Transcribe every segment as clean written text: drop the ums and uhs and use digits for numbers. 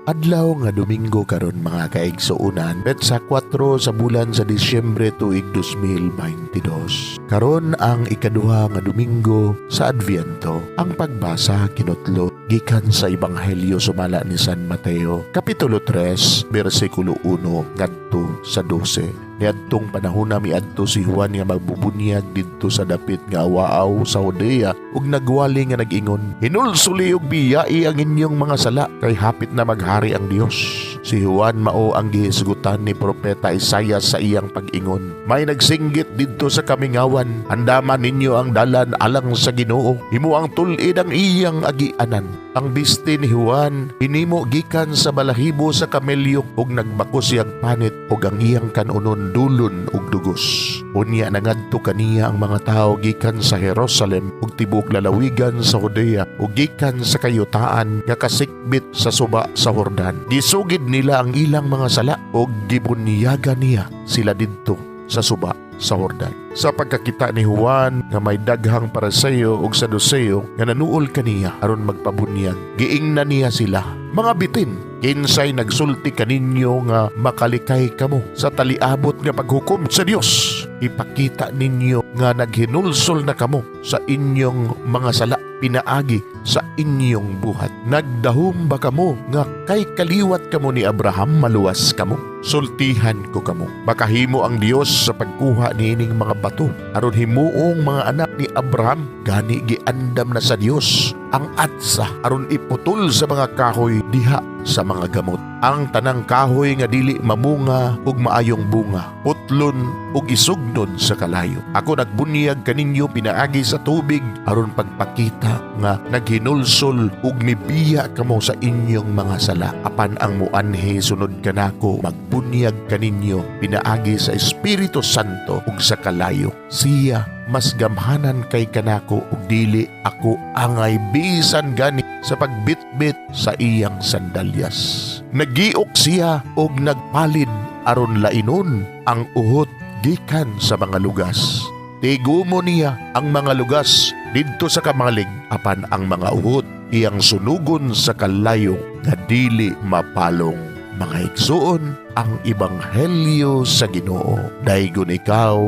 Adlaw nga Domingo karon, mga kaigsuonan, petsa 4 sa bulan sa Disyembre, tuig 2022. Karon ang ikaduha nga Domingo sa Adviento. Ang pagbasa kinutlo gikan sa Ebanghelyo sumala ni San Mateo, Kapitulo 3, bersikulo 1 ngadto sa 12. Niadtong panahona, miadto si Juan nga magbubunyag didto sa dapit nga awaaw sa Judea ug nagwali nga nag-ingon, "Hinulsuli ug biyai ang inyong mga sala kay hapit na maghari ang Dios." Si Juan mao ang gihisgutan ni Propeta Isaias sa iyang pag-ingon, "May nagsinggit didto sa kamingawan, 'Andama ninyo ang dalan alang sa Ginoo, himoang tul-id ang iyang agianan.'" Ang bisti ni Juan hinimo gikan sa balahibo sa kamelyo ug nagbakos siyang panit ug ang iyang kanunon dulon ug dugos. Unya nangadto kaniya ang mga tawo gikan sa Jerusalem ug tibuok lalawigan sa Judea ug gikan sa kayutaan nga kasikbit sa suba sa Jordan. Gisugid nila ang ilang mga sala ug gibunyagan niya sila didto sa suba sa Jordan. Sa pagkakita ni Juan nga may daghang Pariseo ug Saduseo nga nanuol kaniya aron magpabunyag, giingnan niya sila, "Mga bitin, kinsay nagsulti kaninyo nga makalikay kamo sa taliabot nga paghukom sa Dios? Ipakita ninyo nga naghinulsol na kamo sa inyong mga sala pinaagi sa inyong buhat. Nagdahom ba kamo nga kay kaliwat kamo ni Abraham maluwas kamo? Sultihan ko kamo, makahimo ang Dios sa pagkuha niining mga bato aron himuong mga anak ni Abraham. Gani giandam na sa Dios ang atsa aron iputol sa mga kahoy diha sa mga gamot. Ang tanang kahoy nga dili mamunga og maayong bunga, putlon ug isugnon sa kalayo. Ako nagbunyag kaninyo pinaagi sa tubig aron pagpakita nga naghinulsol ug mibiya kamo sa inyong mga sala. Apan ang muanhi sunod kanako magbunyag kaninyo pinaagi sa Espiritu Santo ug sa kalayo. Siya mas gamhanan kay kanako ug dili ako angay bisan gani sa pagbitbit sa iyang sandalyas. Nagiok siya og nagpalid aron lainon ang uhot gikan sa mga lugas. Tigumo niya ang mga lugas didto sa kamalig, apan ang mga uhot iyang sunugon sa kalayo nga dili mapalong. Mga igsuon, ang ebanghelyo sa Ginoo. Daygon ikaw,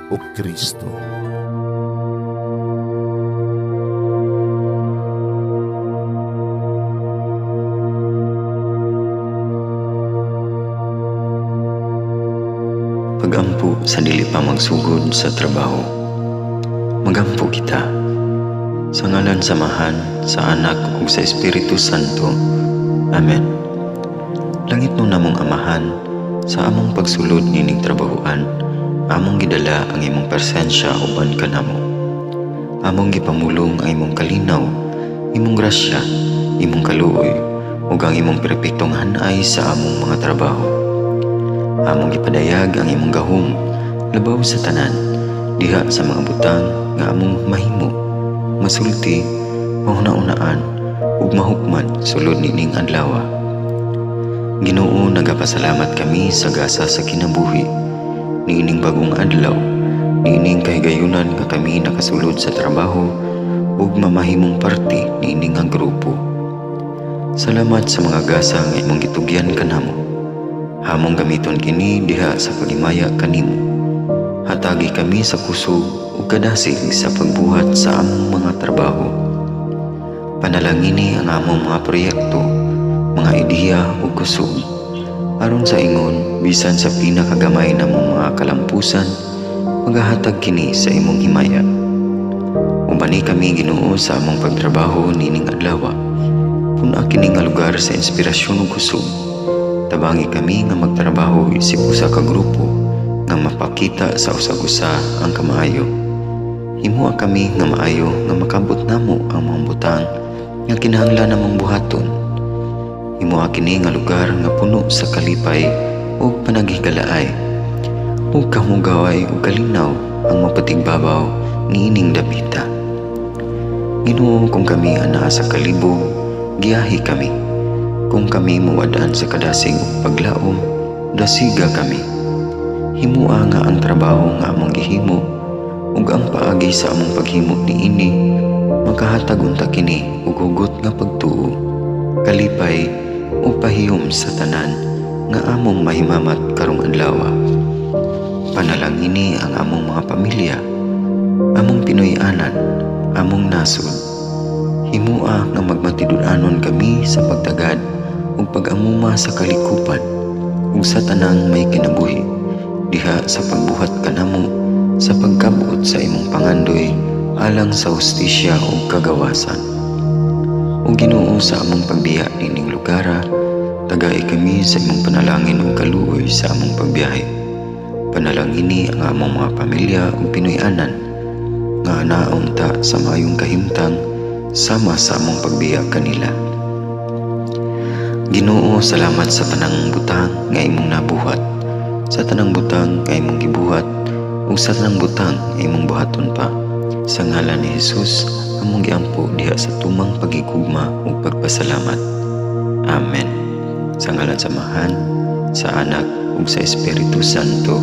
o Kristo. Pagampo sa dili pa magsugod sa trabaho. Magampo kita. Sa ngalan sa Amahan, sa Anak ug sa Espiritu Santo. Amen. Langitnon namong Amahan, sa among pagsulod nining trabahoan, among gidala ang imong presensya uban kanamo. Among gipamulong ang imong kalinaw, imong grasya, imong kaluoy, ug ang imong perpektong hanay sa among mga trabaho. Among gipadayag ang imong gahom labaw sa tanan diha sa mga butang nga among mahimo, masulti, mahuna-unaan ug mahukman sulod nining adlaw. Ginoo, nagapasalamat kami sa gasa sa kinabuhi niining bagong adlaw, niining kahigayunan nga kami nakasulod sa trabaho ug mamahimong parte niini nga grupo. Salamat sa mga gasa nga imong gitugyan kanamo. Among gamiton kini diha sa paghimaya kanimo. Hatagi kami sa kusog ug kadasig sa pagbuhat sa among mga trabaho. Panalangini ang among mga proyekto, mga ideya ug kusog. Aron sa ingon, bisan sa pinakagamay namong mga kalampusan, magahatag kini sa imong himaya. Ubani kami, Ginoo, sa among pagtrabaho nining adlaw. Pun-a kini nga lugar sa inspirasyon ug kusog. Tabangi kami nga magtrabaho isip usa ka grupo nga mapakita sa usag-usa ang kamaayo. Himoa kami nga maayo nga makabot namo ang mga butang nga kinahanglan namong buhaton. Himoa kini nga lugar nga puno sa kalipay ug panaghigalaay. Ug kahugaway ug kalinaw ang mapatigbabaw niining dapita. Ginoo, kung kami anaa sa kalibog, giyahi kami. Kung kami mawad-an sa kadasig ug paglaom, dasiga kami. Himoa nga ang trabaho nga among gihimo ug ang paagi sa among paghimo niini makahatag unta kini og hugot nga pagtuo, kalipay ug pahiyom sa tanan nga among mahimamat karong adlaw. Panalangini ang among mga pamilya, among Pinoy-anan, among nasod. Himua nga magmatinud-anon kami sa pagtagad ug pag-amuma sa kalikupan ug sa tanang may kinabuhi diha sa pagbuhat kanamo sa pagkabot sa imong pangandoy alang sa hustisya ug kagawasan. O Ginoo, sa among pagbiya nining lugara, tagai kami sa imong panalangin ug kaluoy sa among pagbiyahe. Panalangini ang among mga pamilya ug Pinoy-anan nga anaon ta sa maayong kahimtang sama sa among pagbiya kanila. Ginoo, salamat sa tanang butang nga imong nabuhat, sa tanang butang nga imong gibuhat, ug sa tanang butang nga imong buhaton pa. Sa ngalan ni Jesus, among giampo diha sa tumang paghigugma ug pagpasalamat. Amen. Sa ngalan sa Amahan, sa Anak ug sa Espiritu Santo.